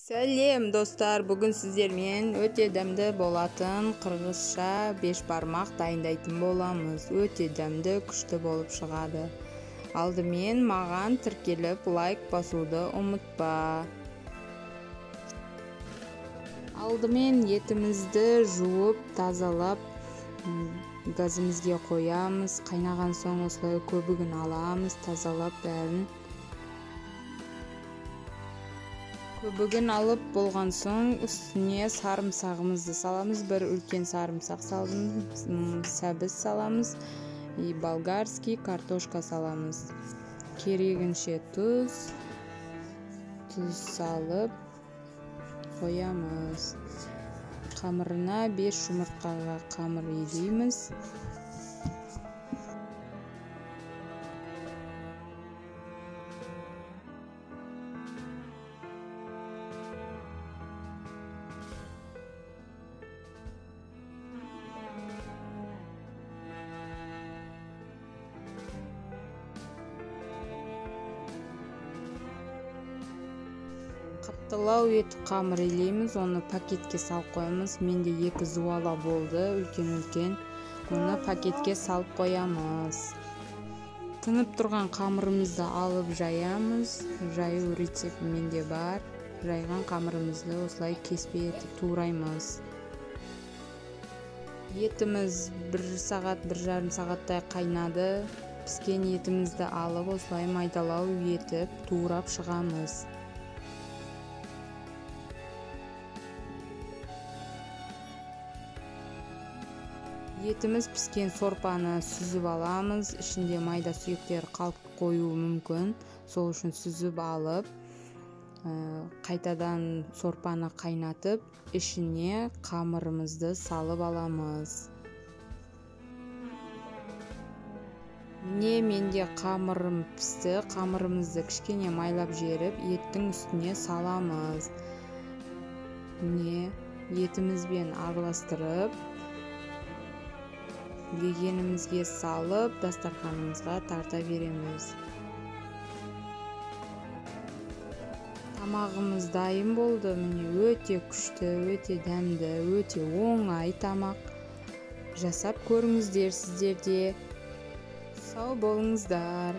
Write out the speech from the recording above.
Сәлем достар, бүгін сіздермен өте дәмді болатын қырғызша бешбармақ дайындайтын боламыз. Өте дәмді, күшті болып шығады. Алдымен маған тіркеліп лайк басуды ұмытпа. Алдымен етімізді жуып, тазалап, газымызге қоямыз. Қайнаған соң осылай көбігін аламыз, тазалап бәрін. Көбігін алып болған соң үстіне сарымсағымызды саламыз. Бір үлкен сарымсақ салдым, сәбіз саламыз и болгарский картошка саламыз. Керегінше тұз салып қоямыз. Қамырына 5 жұмыртқаға қамыр илейміз. Қаттылау етіп қамыр илейміз, оны пакетке салып қоямыз. Менде 2 зуала болды, үлкен-үлкен. Оны пакетке салып қоямыз. Тынып тұрған қамырымызды алып жаямыз. Жаю рецепті менде бар. Жайған қамырымызды осылай кеспе етіп тураймыз. Етіміз 1 сағат, 1,5 сағаттай қайнады. Піскен етімізді алып осылай майдалау етіп турап шығамыз. Етіміз піскен сорпаны сүзіп аламыз. Ішінде майда сүйектер қалып қоюы мүмкін. Сол үшін сүзіп алып, қайтадан сорпаны қайнатып, ішіне қамырымызды салып аламыз. Міне менде қамырым пісті. Қамырымызды кішкене майлап жеріп, еттің үстіне саламыз. Міне етімізбен араластырып, легенімізге салып, дастарханымызға тарта береміз. Тамағымыз дайын болды. Міне өте күшті, өте дәмді, өте оңай тамақ. Жасап көріңіздер сіздер де. Сау болыңыздар.